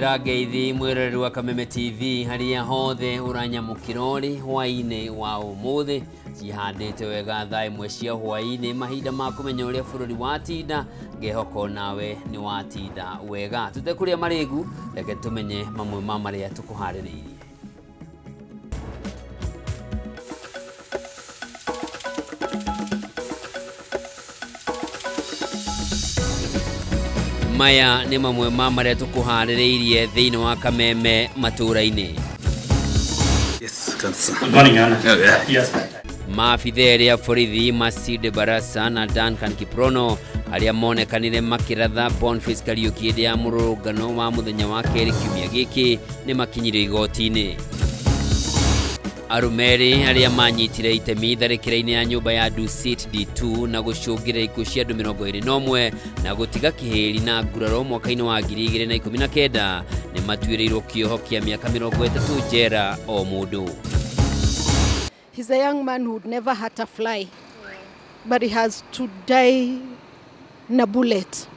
Amũkĩra ngeithi mwĩroreri wa Kameme TV harĩa hothe ũranyamũkĩra ũrĩ hwaĩ-inĩ wa ũmũthĩ cihandĩte wega thaa 1 cia hwaĩ-inĩ mahinda ma kũmenya ũrĩa bũrũri watinda ngehoko nawe nĩ watinda wega tũtekũrĩa marĩgu reke tũmenye mamwe ma marĩa tũkũharĩrĩirie. Maya nĩ mamwe ma marĩa tũkũharĩrĩirie thĩinĩ wa Kameme matũũra-inĩ. Yes, good morning, Anna. Oh, yeah. Yes. Maabitha erĩ a borithi Masinde Barasa na Duncan Kiprono arĩa monekanire makĩratha Boniface Kariuki hĩndĩ ya mũrũrũngano wa mũthenya wa kerĩ kiumia gĩkĩ nĩ makinyire igoti-inĩ. Arũme erĩ arĩa manyitire itemi tharĩkĩra-inĩ ya nyũmba ya Dusit D2 na gũcũngĩra ikuũ cia andũ 21 na gũtiga kĩhĩri na nguraro mwaka-inĩ wa 2019 nĩ matuĩrĩirwo kĩoho kĩa mĩaka 30 njera o mũndũ. He's a young man who would never hurt a fly, but he has to die in a bullet.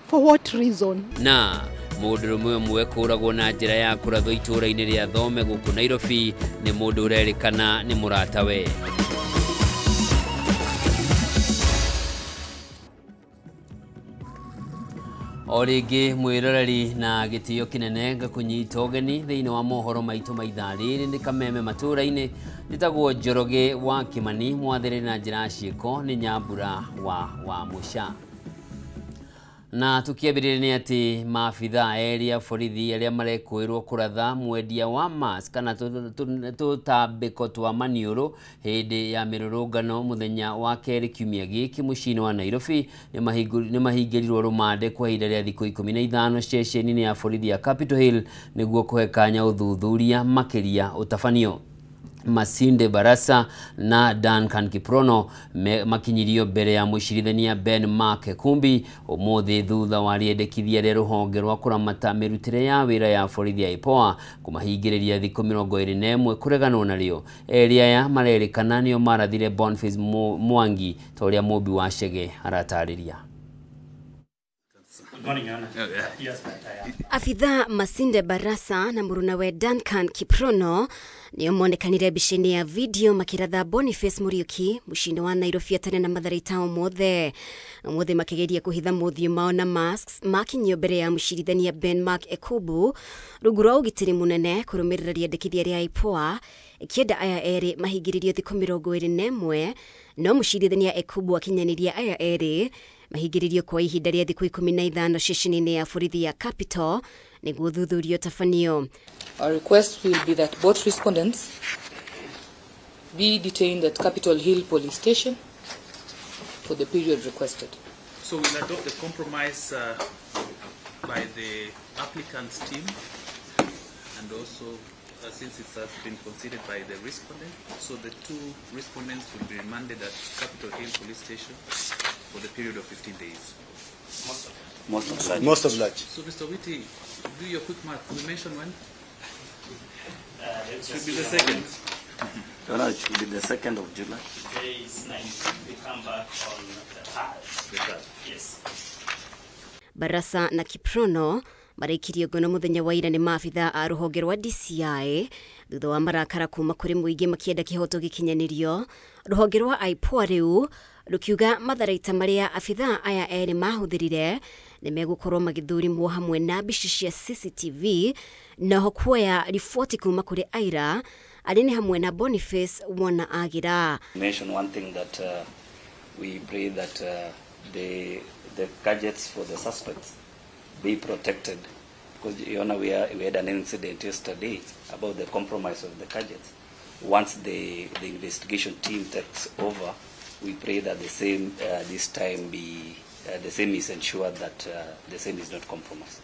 For what reason? Na mũndũrũme ũmwe kũragwo na njĩra ya kũrathwo itũũra-inĩ rĩa Thome gũkũ Nairobi nĩ mũndũ ũrerĩkana nĩ mũratawe. O rĩngĩ mwĩroreri na gĩtĩo kĩnene ngakũnyita ũgeni thĩinĩ wa mohoro maitũ ma ithaa rĩrĩ nĩ Kameme matũũra-inĩ. Njĩtagwo Njoroge wa Kĩmani mwathĩrĩri na njĩra ya ciĩko nĩ Nyambura wa Mũca. Na tukiambĩrĩria nĩ atĩ maabitha erĩ a borithi arĩa marekũĩrwo kũratha mwendia wa mask kana tũtambĩko twa maniũrũ hĩndĩ ya mĩrũrũngano mũthenya wa kerĩ kiumia gĩkĩ mũciĩ-inĩ wa Nairobi nĩ mahingĩrirwo rũmande kwa ihinda rĩa thikũ 15 ceceni-inĩ ya borithi ya Capitol Hill nĩguo kũhe kanya ũthuthuria makĩria ũtabanio. Masinde Barasa na Duncan Kiprono makinyirio mbere ya mũcirithania Ben Mark Ekumbi ũmũthĩ thutha wa rĩendekithia rĩa rũhonge rwa kũramata mĩrutĩre ya wĩra ya borithi ya IPOA kũmahingĩrĩria thikũ 21 kũreganwo narĩo. Erĩ aya marerĩkana nĩo marathire Boniface Mwangi ta ũrĩa Mũmbi wa Chege aratarĩria. Afitha Masinde Barasa na mũrunawe Duncan Kiprono nĩo monekanire mbica-inĩ ya video makĩratha Boniface Muriuki mũciĩ-inĩ wa Nairobi atarĩ na matharaita ũmũthĩ. Ũmũthĩ makĩgeria kũhitha mothiũ mao na masks makinyio mbere ya mũcirithania Ben Mark Ekubu rungu rwa ũgitĩri mũnene kũrũmĩrĩra rĩendekithia rĩa IPOA ĩkĩenda aya erĩ mahingĩrĩrio thikũ 21 no mũcirithania Ekubu akinyanĩria aya erĩ mahingĩrĩrio kwa ihinda rĩa thikũ 15 ceceni-inĩ ya borithi ya Capital nĩguo ũthuthuria ũtabanio. Our request will be that both respondents be detained at Capitol Hill Police Station for the period requested. So we'll adopt the compromise by the applicant's team, and also since it has been considered by the respondent, so the two respondents will be remanded at Capitol Hill Police Station for the period of 15 days. Most obliged. So, Mr. Witty, do your quick math. We mentioned when? It should be the second. No, it should be the 2nd of July. Today is 19. We come back on the 3rd. The 3rd. Yes. Barasa na Kiprono maraikirio ngono muthenya wa ira nĩ maabitha a rũhonge rwa DCI thutha wa marakara kuma kũrĩ mũingĩ makĩenda kĩhoto gĩkinyanĩrio. Rũhonge rwa IPOA rĩu rũkiuga matharaita marĩa abitha aya erĩ mahũthĩrire nĩ megũkorwo magĩthũrimwo hamwe na mbica cia CCTV naho kuoya riboti kuma kũrĩ aira arĩa nĩ hamwe na Boniface Wona Agira. Mention one thing that we pray that the gadgets for the suspects be protected, because you know, we had an incident yesterday about the compromise of the gadgets. Once the investigation team takes over, we pray that the same this time be the same is ensured that the same is not compromised.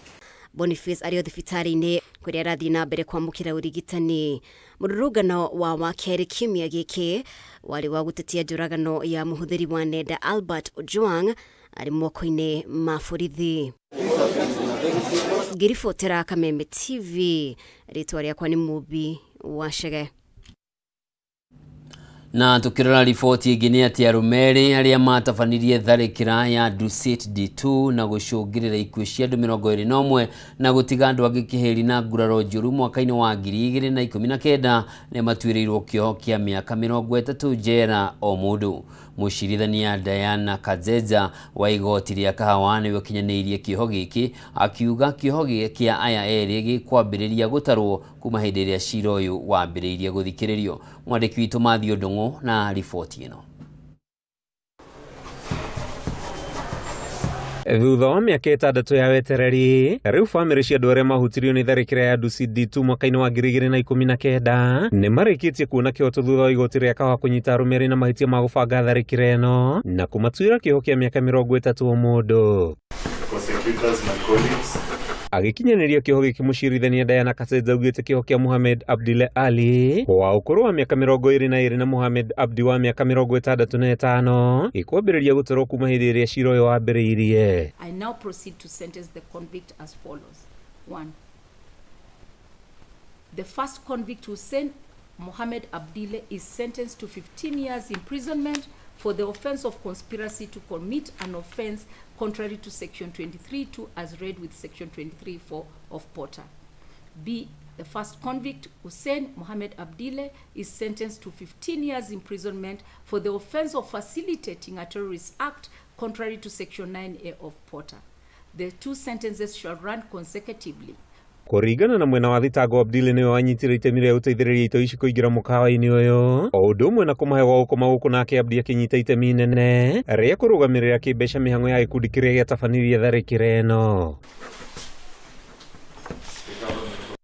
Boniface arĩ thibitarĩ-inĩ kũrĩa arathiĩ na mbere kwamũkĩra ũrigitani. Mũrũrũngano wa wakerĩ kiumia gĩkĩ warĩ wa gũtetia njũragano ya mũhũthĩri wa nenda Albert Ojwang arĩ moko-inĩ ma borithi. Ngĩribotera Kameme TV, rĩtwa rĩakwa nĩ Mũmbi wa Chege. Na tukirora riboti ĩngĩ nĩ atĩ arũme erĩ arĩa matabanirie tharĩkĩra ya Dusit D2 na gũcũngĩrĩra ikuũ cia andũ 21 na gũtiga andũ angĩ kĩhĩri na nguraro njũru mwaka-inĩ wa 2019 nĩ matuĩrĩirwo kĩoho kĩa mĩaka 30 njera o mũndũ. Mũcirithania Diana Kazeja wa igoti rĩa Kahawa nĩwe ũkinyanĩirie kĩoho gĩkĩ akiuga kĩoho kĩa aya erĩ gĩkwambĩrĩria gũtarwo kuma hĩndĩ ĩrĩa cira ũyũ wambĩrĩirie gũthikĩrĩrio. Mwandĩki witũ Matthew Ndung'u na riboti ĩno. Thutha wa mĩaka 6 ya wetereri rĩu bamĩrĩ cia andũ arĩa mahutirio nĩ tharĩkĩra ya Dusit D2 mwaka-inĩ wa 2019 nĩ marĩkĩtie kuona kĩhoto thutha wa igoti rĩa Kahawa kũnyita arũme erĩ na mahĩtia ma gũbanga tharĩkĩra ĩno na kũmatuĩra kĩoho kĩa mĩaka 30 o mũndũ. Agĩkinyanĩria kĩoho gĩkĩ mũcirithania Diana Kasenza augĩte kĩoho kĩa Mohamed Abdile Ali wa ũkũrũ wa mĩaka 22 na Mohamed Abdi wa mĩaka 65 gĩkwambĩrĩria gũtarwo kuma hĩndĩ ĩrĩa cira ũyũ wambĩrĩirie. I now proceed to sentence the convict as follows. 1. The first convict, Hussein Mohamed Abdile, is sentenced to 15 years imprisonment for the offense of conspiracy to commit an offense contrary to section 23(2) as read with section 23(4) of Porter. B. The first convict, Hussein Mohamed Abdile, is sentenced to 15 years imprisonment for the offense of facilitating a terrorist act contrary to section 9A of Porter. The two sentences shall run consecutively. Kũringana na mwena wa thitango, Abdile nĩwe wanyitire itemi rĩa gũteithĩrĩria itoi ici kũingĩra mũkawa-inĩ ũyũ o ũndũ ũmwe na kũmahe gwa gũkoma gũkũ, nake Abdi akĩnyita itemi inene rĩa kũrũgamĩrĩra kĩmbeca mĩhang'o ya gĩkundi kĩrĩa gĩatabanirie tharĩkĩra ĩno.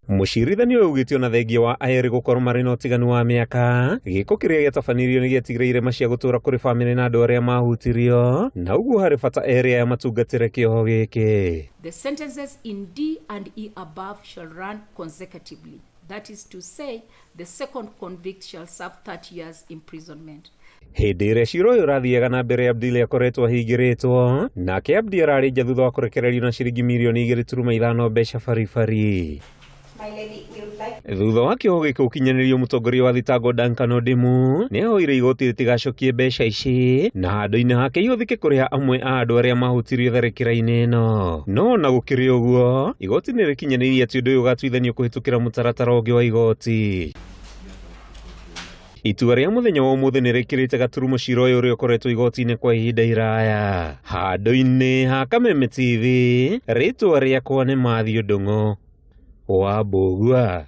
Mũcirithania ũyũ augĩte ona thengia wa erĩ gũkorwo marĩ na ũtiganu wa mĩaka, gĩko kĩrĩa gĩatabanirio nĩ gĩatigĩrĩire irema cia gũtũũra kũrĩ bamĩrĩ na andũ arĩa mahutirio, na ũguo harĩ bata erĩ aya matungatĩre kĩoho gĩkĩ. The sentences in D and E above shall run consecutively. That is to say, the second convict shall serve 30 years imprisonment. Hĩndĩ ĩrĩa cira ũyũ ũrathiaga na mbere, Abdile akoretwo ahingĩrĩtwo, nake Abdi ararĩ nja thutha wa kũrekererio na ciringi mirioni 2.5 mbeca baribari. Thutha wa kĩoho gĩkĩ gũkinyanĩrio, mũtongoria wa thitango Duncan Odimu nĩ ahoire igoti rĩtigacokie mbeca ici na handũ-inĩ hake ihũthĩke kũrĩha amwe a andũ arĩa mahutirio tharĩkĩra-inĩ ĩno. No ona gũkĩrĩ ũguo, igoti nĩ rĩkinyanĩirie atĩ ũndũ ũyũ ũgatuithanio kũhĩtũkĩra mũtaratara ũngĩ wa igoti. Itua rĩa mũthenya wa ũmũthĩ nĩ rĩkĩrĩte gaturumo cira ũyũ ũrĩa ũkoretwo igoti-inĩ kwa ihinda iraya. Handũ-inĩ ha Kameme TV, rĩtwa rĩakwa nĩ Matthew Ndung'u wa Mbũgua.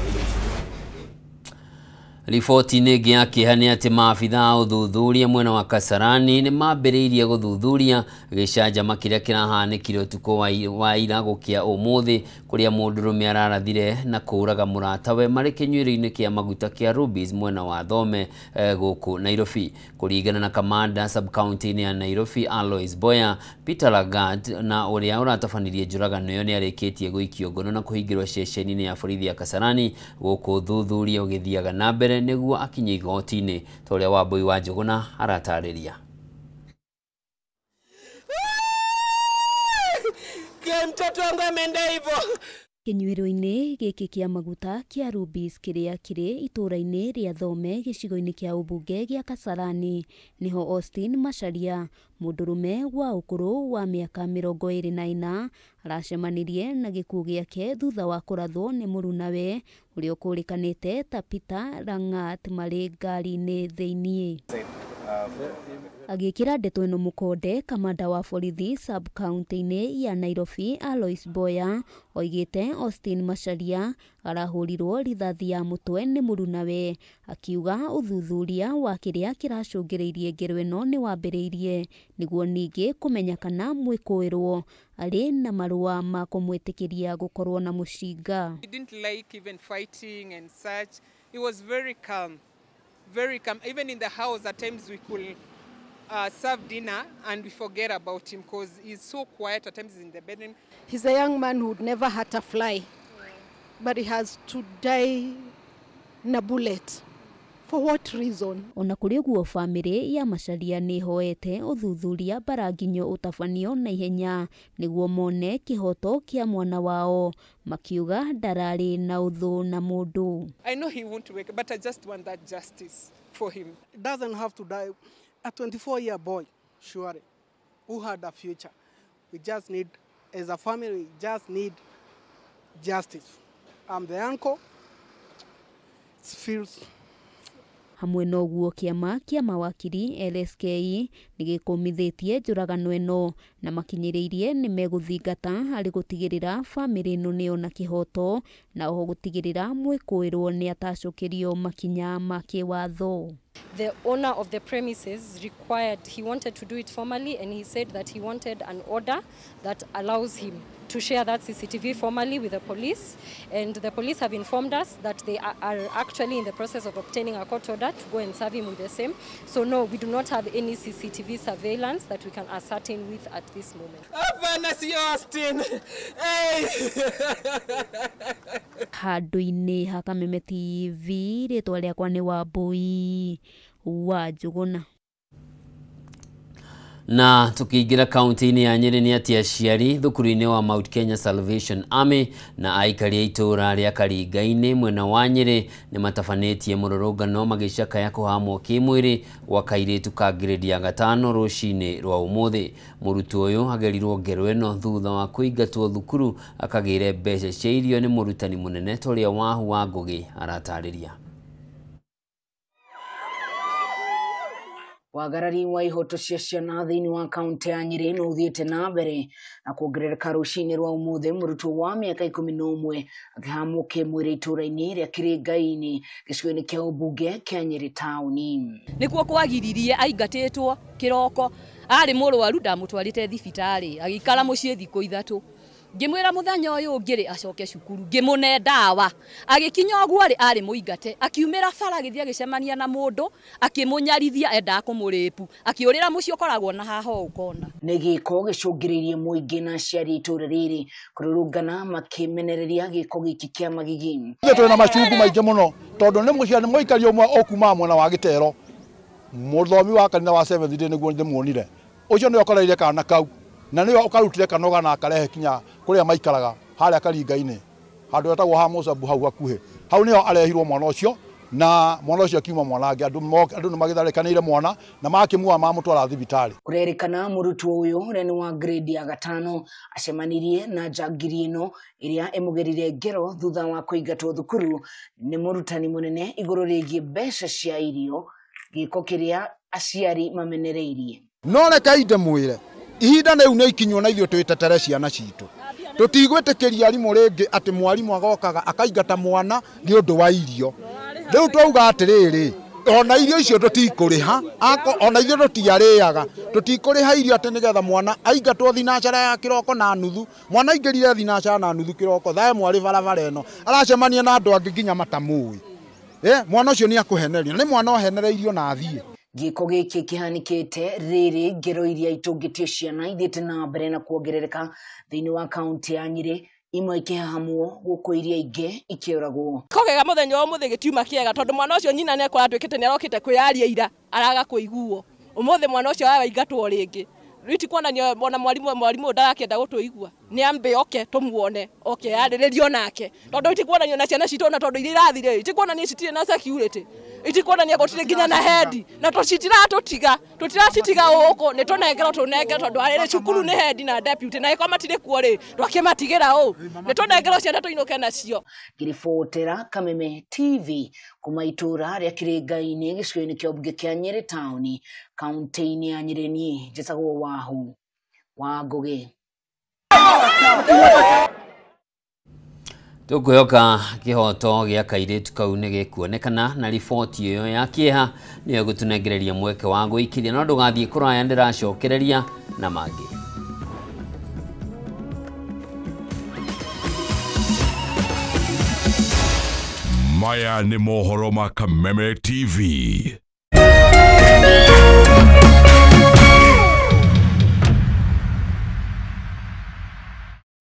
Riboti-inĩ ĩngĩ ya kĩeha nĩ atĩ maabitha a ũthuthuria mwena wa Kasarani nĩ mambĩrĩirie gũthuthuria gĩcanjama kĩrĩa kĩrahanĩkire ũtukũ wa ira gũkĩa ũmũthĩ, kũrĩa mũndũrũme ararathire na kũũraga mũratawe marĩ kĩnyuĩro-inĩ kĩa maguta kĩa Rubis mwena wa Thome gũkũ Nairobi. Kũringana na kamanda sub-county-inĩ ya Nairobi Alois Boya, Peter Lagat na ũrĩa ũratabanirie njũragano ĩyo nĩ arĩkĩtie gũikio ngono na kũhingĩrwo ceceni-inĩ ya borithi ya Kasarani gũkũ ũthuthuria ũgĩthiaga na mbere nĩguo akinye igoti-inĩ ta ũrĩa Wambui wa Njũgũna aratarĩria. Mtoto wangu ameenda hivyo. Kĩnyuĩro-inĩ gĩkĩ kĩa maguta kĩa Rubis kĩrĩa kĩrĩ itũũra-inĩ rĩa Thome gĩcigo-inĩ kĩa ũmbunge gĩa Kasarani nĩho Austin Macharia, mũndũrũme wa ũkũrũ wa mĩaka 24, aracemanirie na gĩkuũ gĩake thutha wa kũrathwo nĩ mũrunawe ũrĩa ũkũrĩkanĩte ta Peter Langat marĩ ngari-inĩ thĩiniĩ. Agĩkĩra ndeto ĩno mũkonde, kamanda wa borithi sub-county-inĩ ya Nairobi Alois Boya oigĩte Austin Macharia arahũrirwo rithathi ya mũtwe nĩ mũrunawe, akiuga ũthuthuria wa kĩrĩa kĩracũngĩrĩirie ngero ĩno nĩ wambĩrĩirie nĩguo ningĩ kũmenya kana mwĩkũĩrwo arĩ na marũa ma kũmwĩtĩkĩria gũkorwo na mũcinga. He didn't like even fighting and such. He was very calm, very calm. Even in the house at times we could serve dinner and we forget about him because he's so quiet. At times he's in the bedroom. He's a young man who would never hurt a fly, but he has to die in a bullet. For what reason? Ona kũrĩ ũguo, bamĩrĩ ya Macharia nĩ ĩhoete ũthuthuria mbaranginyo ũtabanio na ihenya nĩguo mone kĩhoto kĩa mwana wao, makiuga ndararĩ na ũthũ na mũndũ. I know he won't wake, but I just want that justice for him. Doesn't have to die. A 24-year boy, surely, who had a future. We just need, as a family, we just need justice. I'm the uncle. It feels. Hamwe na ũguo kĩama kĩa mawakiri LSK nĩgĩkũmithĩtie njũragano ĩno na makinyĩrĩirie nĩmegũthingata harĩ gũtigĩrĩra bamĩrĩ ĩno nĩyona kĩhoto na oho gũtigĩrĩra mwĩkũĩrwo nĩatacũkĩrio makinya ma kĩwatho. The owner of the premises required, he wanted to do it formally, and he said that he wanted an order that allows him to share that CCTV formally with the police. And the police have informed us that they are actually in the process of obtaining a court order to go and serve him with the same. So no, we do not have any CCTV surveillance that we can ascertain with at this moment. Hapana, si Austin. Hey! Handũ-inĩ ha Kameme TV, rĩtwa rĩakwa nĩ Wambui wa Njũgũna. Na tukiingira kaunti-inĩ ya Nyeri nĩ atĩ aciari thukuru-inĩ wa Mount Kenya Salvation Army na aikari a itũũra rĩa Karinga-inĩ mwena wa Nyeri nĩ matabanĩtie mũrũrũngano magĩcakaya kũhamwo kĩmwĩrĩ gwa kairĩtu ka grade ya 5 rũcinĩ rwa ũmũthĩ. Mũrutwo ũyũ agerirwo ngero ĩno thutha wa kũingatwo thukuru akagĩre mbeca cia irio nĩ mũrutani mũnene ta ũrĩa Wahu wa Ngũgĩ aratarĩria. Wagarari wa ihoto cia ciana thĩinĩ wa kaunti ya Nyeri no ũthiĩte na mbere na kuongerereka rũcinĩ rwa ũmũthĩ mũrutwo wa mĩaka 11 akĩhamwo kĩmwĩrĩ itũũra-inĩ rĩa Kĩrĩnga-inĩ gĩcigo-inĩ kĩa ũmbunge kĩa Nyeri taũni. Nĩkuo kwagiririe aingatĩtwo kĩroko, arĩ mũrwaru ndamũtwarĩte thibitarĩ agĩikara mũciĩ thikũ 3. Ngĩmwĩra mũthenya ũyũ ũngĩ rĩ acoke cukuru, ngĩmũne ndawa, agĩkinya ũguo rĩ arĩ mũingate, akiumĩra bara agĩthiĩ agĩcemania na mũndũ akĩmũnyarithia endaga kũmũrĩpu, akĩũrĩra mũciĩ ũkoragwo na haha ũũ kona. Nĩ gĩko gĩcũngĩrĩirie mũingĩ na aciari itũũra rĩrĩ kũrũrũngana makĩmenereria gĩko gĩkĩ kĩa magigi. Ithuĩ twĩna macungu maingĩ mũno tondũ nĩ mũciari mũikari ũmwe ũkumaga mwena wa Gĩtero, mũthomi wa kanitha wa Seventh Day nĩguo ndĩmuonire, ũcio nĩwe ũkoreire kana kau na nĩwe ũkarutire kanoga na akarehe kinya kũrĩa maikaraga harĩa Karinga-inĩ handũ hetagwo ha Mũcabu hau hakuhĩ, hau nĩho arehirwo mwana ũcio na mwana ũcio akiuma mwana angĩ, andũ nĩ magĩtharĩkanĩire mwana na makĩmuoya mamũtwara thibitarĩ. Kũrerĩkana mũrutwo ũyũ ũrĩa nĩ wa grade ya 5 acemanirie na njangiri ĩno ĩrĩa ĩmũgerire ngero thutha wa kũingatwo thukuru nĩ mũrutani mũnene igũrũ rĩgiĩ mbeca cia irio, gĩko kĩrĩa aciari mamenereirie. No rekei ndĩmwĩre ihinda rĩu nĩ ikinywo na ithuĩ twĩtetere ciana citũ. Tũtigwĩtĩkĩria arimũ rĩngĩ atĩ mwarimũ agokaga akaingata mwana nĩ ũndũ wa irio. Rĩu twauga atĩrĩrĩ, ona irio icio tũtikũrĩha, ona ithuĩ tũtiarĩaga, tũtikũrĩha irio atĩ nĩgetha mwana aingatwo thinacara ya kĩroko na nuthu. Mwana aingĩrire thinacara na nuthu kĩroko, thaa ĩmwe arĩ barabara ĩno, aracemania na andũ angĩ nginya matamũĩ. Mwana ũcio nĩ akũhenerio, nĩ mwana ohenereirio na athiĩ. Gĩko gĩkĩ kĩhanĩkĩte rĩrĩ ngero iria itũngĩtie ciana ithiĩte na mbere na kuongerereka thĩinĩ wa kaunti ya Nyeri, imwe ikĩhahamwo gũkũ iria ingĩ ikĩũragwo. Kogega mũthenya wa ũmũthĩ gĩtiuma kĩega tondũ mwana ũcio nyina nĩ akoratwĩkĩte nĩ arokĩte kwĩyaria ira araga kũiguo. Ũmũthĩ mwana ũcio araingatwo rĩngĩ. Rĩu ti kuonania ona mwarimũ ndarakĩenda gũtũigua, nĩ ambe oke tũmuone oke yarĩrĩrio nake, tondũ ti kuonania na ciana citũ ona tondũ iria irathire ti kuonania citirĩ na security, iti kuonania gũtirĩ nginya na head na tũcitiratũtiga tũtiracitiga gũkũ nĩ tũnengerwo tũnengerwo tondũ arĩ cukuru nĩ head na deputy na ĩkorwo matirĩ kuo rĩ twakĩmatigĩra ũ nĩ tũnengerwo ciana tũinũke nacio. Ngĩribotera Kameme TV kuma itũũra rĩa Kĩrĩnga-inĩ gĩcigo-inĩ kĩa ũmbunge kĩa Nyeri taũni kaunti-inĩ ya Nyeri, niĩ njĩtagwo Wahu wa Ngũgĩ. Tũkwĩhoka kĩhoto gĩa kairĩtu kau nĩ gĩkuonekana na riboti ĩyo ya kĩeha nĩyo ĩgũtũnengereria mweke wa gwĩkiria, no ndũgathiĩ kũraya ndĩracokereria na mangĩ. Maya nĩ mohoro ma Kameme TV.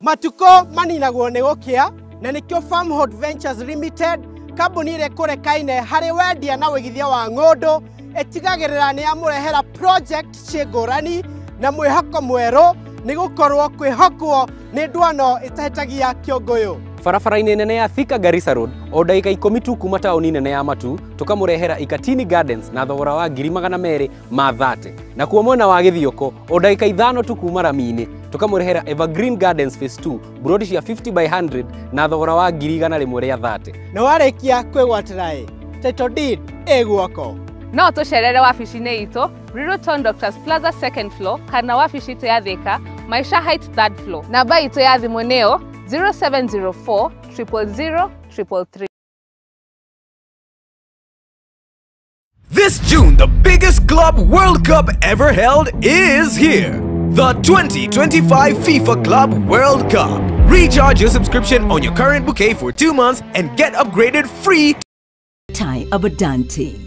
Matuko maninagwo nĩ gũkĩa na nĩkĩo Farmhold Ventures Limited kambuni ĩrĩa ĩkũrekaine harĩ wendia na wĩigithia wa ng'ũndũ ĩtigagĩrĩra nĩ yamũrehera project ciĩ ngũrani na mwĩhoko mwerũ nĩ gũkorwo kwĩhokwo nĩ ndwano ĩtahĩtagia kĩũngũyũ. Barabara-inĩ nene ya Thika Garissa Road o ndagĩka 10 tu kuma taũni nene ya Matu, tũkamũrehera Ikatini Gardens na thogora wa 230,000. Nakuo mwena wa Gĩthioko o ndagĩka 5 tu kuma rami-inĩ, tũkamũrehera Evergreen Gardens Phase 2 brodi cia 50 by 100 na thogora wa 130,000. Na warĩkia kwĩgwatĩra ĩ, title deed ĩ guoko. No tũcerere wabici-inĩ itũ Riruton Doctors Plaza second floor kana wabici itũ ya Thika Maisha Heights third floor. Namba itũ ya thimũ nĩyo 0704 000 333. This June, the biggest Club World Cup ever held is here. The 2025 FIFA Club World Cup. Recharge your subscription on your current bouquet for 2 months and get upgraded free. Tai Abadanti.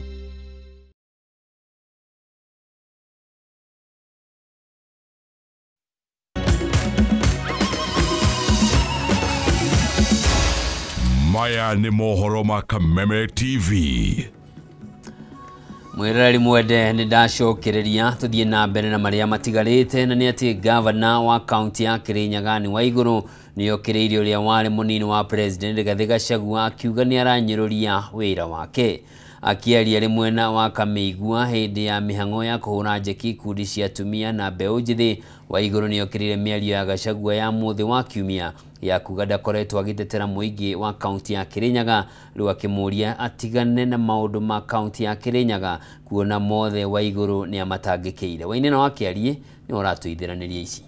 Maya nĩ mohoro ma Kameme TV. Mwĩroreri mwende nĩ ndacokereria tũthiĩ na mbere na marĩa matigarĩte, na nĩ atĩ gavana wa kaunti ya Kirinyaga nĩ Waigũrũ nĩokĩrĩirie ũrĩa warĩ mũnini wa president Rigathĩ Gachagua akiuga nĩ aranyũrũria wĩra wake. Akĩaria arĩ mwena wa Kamĩigua hĩndĩ ya mĩhang'o ya kũhũra njeki ikundi cia atumia na mbeũ njĩthĩ, Waigũrũ nĩokĩrĩire mĩario ya Gachagua ya mũthĩ wa kiumia ya kuga ndakoretwo agĩtetera mũingĩ wa kaunti ya Kirinyaga, rĩu akĩmũria atigane na maũndũ ma kaunti ya Kirinyaga kuona mothe Waigũrũ nĩ amatangĩkĩire. Wainena wa Kĩarie nĩwe ũratũithĩranĩria ici.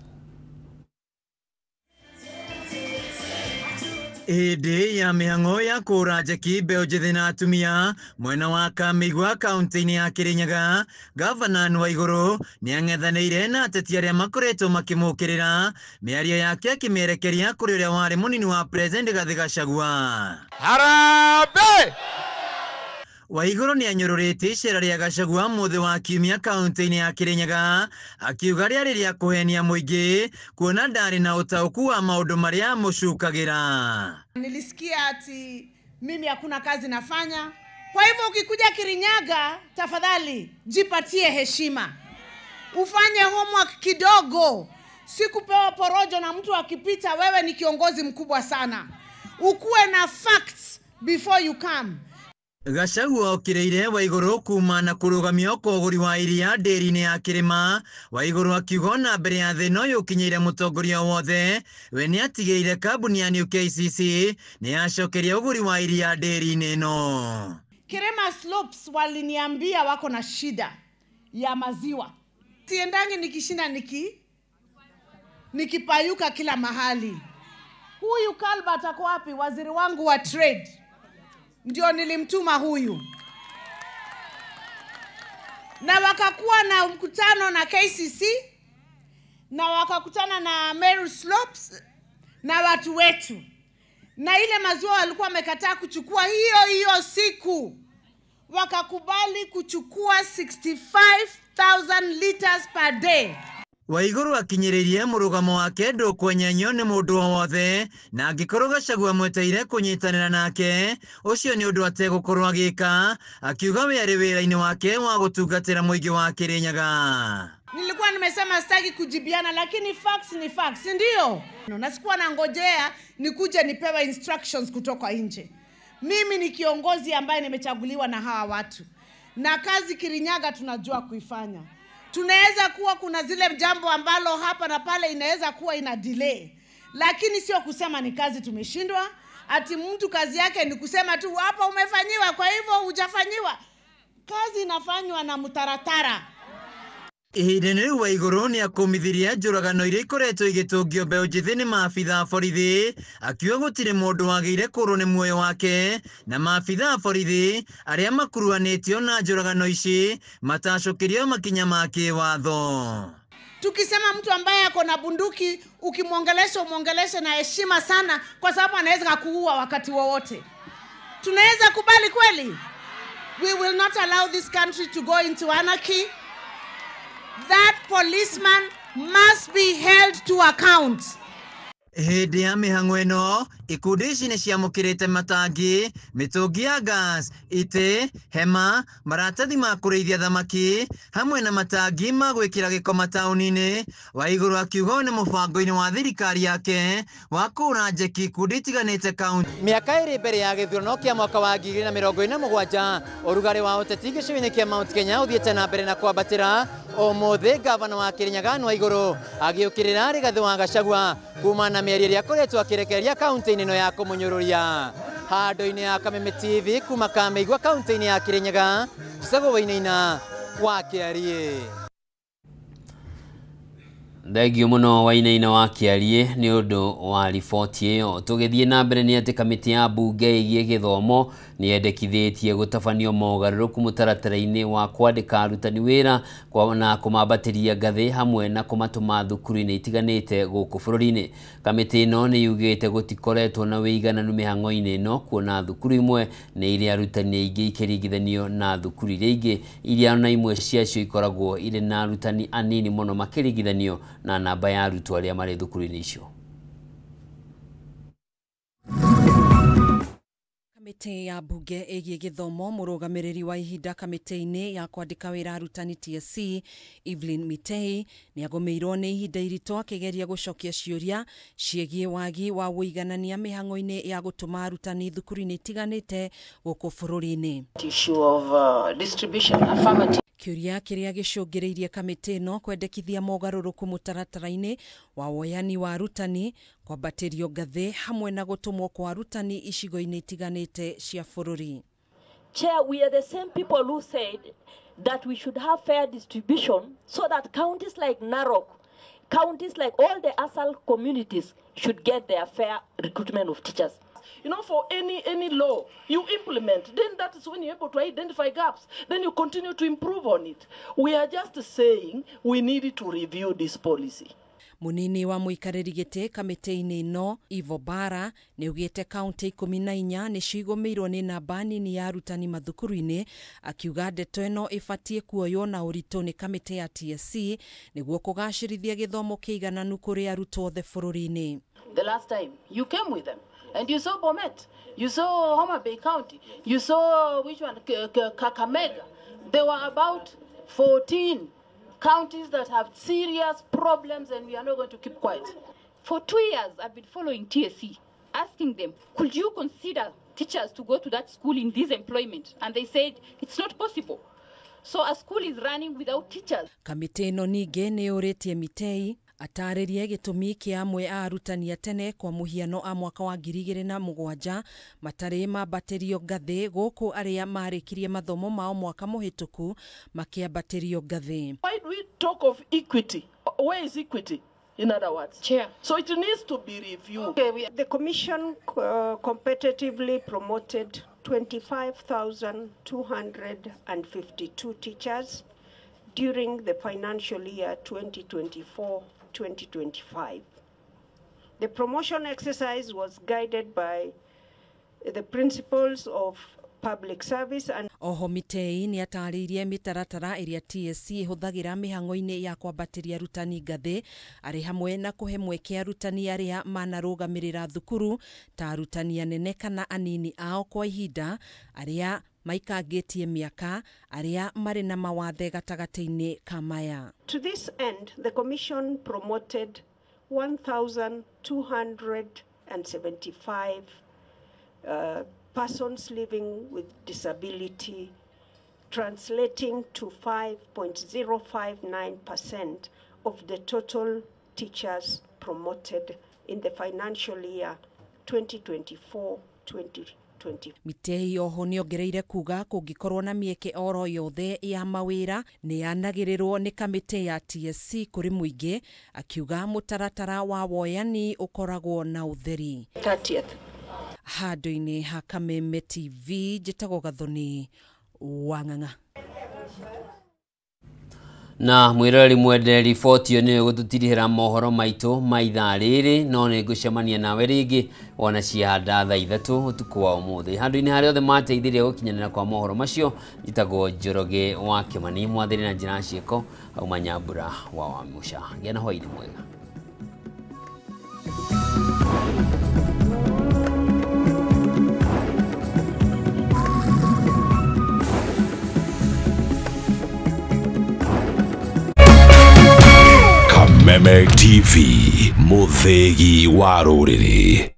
Hĩndĩ ya mĩhang'o ya kũũra njeki mbeũ njĩthĩ na atumia mwena wa Kamĩigua kaunti-inĩ ya Kirinyaga, gavana Waigũrũ nĩang'ethanĩire na ateti arĩa makoretwo makĩmũkĩrĩra, mĩario yake akĩmĩerekeria kũrĩ ũrĩa warĩ mũnini wa president Rigathĩ Gachagua. Harambee! Waigũrũ nĩanyũrũrĩtie icera rĩa Gachagua mũthĩ wa kiumia kaunti-inĩ ya Kirinyaga, akiuga rĩarĩ rĩa kũhenia mũingĩ kuona ndarĩ na ũtaũku wa maũndũ marĩa amũcukagĩra. Nilisikia ati mimi hakuna kazi nafanya. Kwa hivyo ukikuja Kirinyaga, tafadhali jipatie heshima, ufanye homework kidogo. Sikupewa porojo na mtu akipita wewe ni kiongozi mkubwa sana. Ukuwe na facts before you come. Gachagua okĩrĩire Waigũrũ kuma na kũrũgamio kwa ũgũri wa iria ndĩri-inĩ ya Kĩrĩma. Waigũrũ akiuga ona mbere ya thĩna ũyũ ũkinyĩire mũtongoria wothe, we nĩatigĩrĩire kambuni ya New KCC nĩyacokeria ũgũri wa iria ndĩri-inĩ ĩno. Kirima Slopes waliniambia wako na shida ya maziwa. Siendangi nikishinda nikipayuka kila mahali. Huyu Kalba ako wapi? Waziri wangu wa trade. Ndio nilimtuma huyu. Na wakakuwa na mkutano na KCC, na wakakutana na Meru Slopes na watu wetu. Na ile maziwa walikuwa wamekataa kuchukua hiyo hiyo siku, wakakubali kuchukua 65,000 liters per day. Waigũrũ akinyĩrĩirie mũrũgamo wake ndũkwenyenyio nĩ mũndũ o wothe, na angĩkorwo Gachagua amweteire kũnyitanĩra nake ũcio nĩ ũndũ ategũkorwo agĩka, akiuga we arĩ wĩra-inĩ wake wa gũtungatĩra mũingĩ wa Kirinyaga. Nilikuwa nimesema sitaki kujibiana, lakini facts ni facts, ndio? Na sikuwa nangojea nikuje nipewe instructions kutoka nje. Mimi ni kiongozi ambaye nimechaguliwa na hawa watu, na kazi Kirinyaga tunajua kuifanya. Tunaweza kuwa kuna zile jambo ambalo hapa na pale inaweza kuwa ina delay, lakini sio kusema ni kazi tumeshindwa. Ati mtu kazi yake ni kusema tu hapa umefanyiwa, kwa hivyo hujafanyiwa. Kazi inafanywa na mtaratara. Ihinda-inĩ rĩu Waigũrũ nĩakũmithirie njũragano iria ikoretwo igĩtũngio mbeũ njĩthĩ nĩ maabitha a borithi, akiuga gũtirĩ mũndũ wagĩire kũũrwo nĩ muoyo wake, na maabitha a borithi arĩa makuruhanĩtio na njũragano ici matacũkĩrio makinya ma kĩwatho. Tukisema mtu ambaye ako na bunduki ukimwongelesha umwongeleshe na heshima sana, kwa sababu anaweza kukuua wakati wowote. Tunaweza kubali kweli? We will not allow this country to go into anarchy. That policeman must be held to account. Hĩndĩ ya mĩhang'o ĩno ikundi ici nĩ ciamũkĩrĩte matangi, mĩtũngi ya gas, itĩ, hema, maratathi ma kũrĩithia thamaki hamwe na matangi ma gwĩkĩra gĩko mataũni-inĩ. Waiguru akiuga ũyũ nĩ mũbango-inĩ wa thirikari yake wa kũgũra njeki ikundi itiganĩte kaunti. Mĩaka ĩrĩ mbere ya gĩthurano kĩa mwaka wa 2027 ũrugarĩ wa ũteti gĩcigo-inĩ kĩa Mount Kenya ũthiĩte na mbere na kwambatĩra. Ũmũthĩ gavana wa Kirinyaga Anne Waiguru agĩũkĩrĩra Rigathĩ wa Gachagua kuma na mĩario ĩrĩa akoretwo akĩrekereria kaunti-inĩ ĩno ya kũmũnyũrũria. Handũ-inĩ ya Kameme TV kuma Kamĩigua kaunti-inĩ ya Kirinyaga, Njĩtagwo Wainaina wa Kĩariĩ. Thengio mũno Wainaina wa Kĩariĩ nĩ ũndũ wa riboti ĩyo. Tũgĩthiĩ na mbere nĩ atĩ kamĩtĩ ya mbunge ĩgiĩ gĩthomo nĩ yendekithĩtie gũtabanio mogarũrũku mũtaratara-inĩ wa kwandĩka arutani wĩra na kũmambatĩria ngathĩ hamwe na kũmatũma thukuru-inĩ itiganĩte gũkũ bũrũri-inĩ. Kamĩtĩ ĩno nĩ yugĩte gũtikoretwo na wĩigananu mĩhang'o-inĩ ĩno kuona thukuru imwe nĩ irĩ arutani aingĩ ikĩringithanio na thukuru iria ingĩ iria ona imwe ciacio ikoragwo irĩ na arutani anini mũno makĩringithanio na namba ya arutwo arĩa marĩ thukuru-inĩ icio. Kamĩtĩ ya mbunge ĩgiĩ gĩthomo mũrũgamĩrĩri wa ihinda kamĩtĩ-inĩ ya kwandĩka wĩra arutani TSC Evelyn Mitei nĩ agũmĩirwo nĩ ihinda iritũ akĩgeria gũcokia ciũria ciĩgiĩ wagi wa ũiganania mĩhang'o-inĩ ya gũtũma arutani thukuru-inĩ itiganĩte gũkũ bũrũri-inĩ. Kĩũria kĩrĩa gĩcũngĩrĩirie kamĩtĩ ĩno kwendekithia mogarũrũku mũtaratara-inĩ wa woyani wa arutani, kwambatĩrio ngathĩ hamwe na gũtũmwo kwa arutani icigo-inĩ itiganĩte cia bũrũri. Chair, we are the same people who said that we should have fair distribution so that counties like Narok, counties like all the ASAL communities should get their fair recruitment of teachers. You know, for any law you implement, then that is when you're able to identify gaps. Then you continue to improve on it. We are just saying we need to review this policy. Munini wa mũikarĩri gĩtĩ kamĩtĩ-inĩ ĩno Ivo Bara nĩ augĩte kaunti 14 nĩcio igũmĩirwo nĩ namba nini ya arutani mathukuru-inĩ, akiuga ndeto ĩno ĩbatiĩ kuoywo na ũritũ nĩ kamĩtĩ ya TSC nĩguo kũgacĩrithia gĩthomo kĩigananu kũrĩ arutwo othe bũrũri-inĩ. The last time you came with them and you saw Bomet, you saw Homa Bay County, you saw which one, Kakamega. There were about 14 counties that have serious problems, and we are not going to keep quiet. For 2 years, I've been following TSC, asking them, could you consider teachers to go to that school in this employment? And they said, it's not possible. So a school is running without teachers. Kamĩtĩ ĩno ningĩ nĩ yũrĩtie Mitei atarĩrie gĩtũmi kĩa amwe a arutani a tene kwa mũhiano a mwaka wa 2007 matarĩ mambatĩrio ngathĩ gũkũ arĩa marĩkirie mathomo mao mwaka mũhĩtũku makĩambatĩrio ngathĩ. Why do we talk of equity? Where is equity? In other words, Chair. So it needs to be reviewed. Okay, the commission competitively promoted 25,252 teachers during the financial year 2024-2025. The promotion exercise was guided by the principles of public service and Oho Mitei nĩ atarĩirie mĩtaratara ĩrĩa TSC ĩhũthagĩra mĩhang'o-inĩ ya kwambatĩria arutani ngathĩ arĩ hamwe na kũhe mweke arutani arĩa manarũgamĩrĩra thukuru ta arutani anene kana anini ao kwa ihinda, arĩa maikangĩtie mĩaka, arĩa marĩ na mawathe gatagatĩ-inĩ ka maya. To this end, the commission promoted 1,275 persons living with disability, translating to 5.059% of the total teachers promoted in the financial year 2024-2025. Mitei oho nĩongereire kuga kũngĩkorwo na mĩeke oro yothe ya mawĩra nĩ yanagĩrĩrwo nĩ kamĩtĩ ya TSC kũrĩ mũingĩ, akiuga mũtaratara wa woyani ũkoragwo na ũtheri. 30th. Handũ-inĩ ha Kameme TV njĩtagwo Gathoni Wang'ang'a. Na mwiroreri mwende, riboti ĩyo nĩyo ĩgũtũtirihĩra mohoro maitũ ma ithaa rĩrĩ, no nĩ ngũcemania nawe rĩngĩ wona ciahanda thaa 3 ũtukũ wa ũmũthĩ. Handũ-inĩ harĩa othe mateithirie gũkinyanĩra kwa mohoro macio, njĩtagwo Njoroge wa Kĩmani, mwathĩri na njĩra ciĩko auma Nyambura wa Wamũca. Gĩa na hwaĩ-inĩ mwega. Kameme TV, mũthĩgi wa rũrĩrĩ.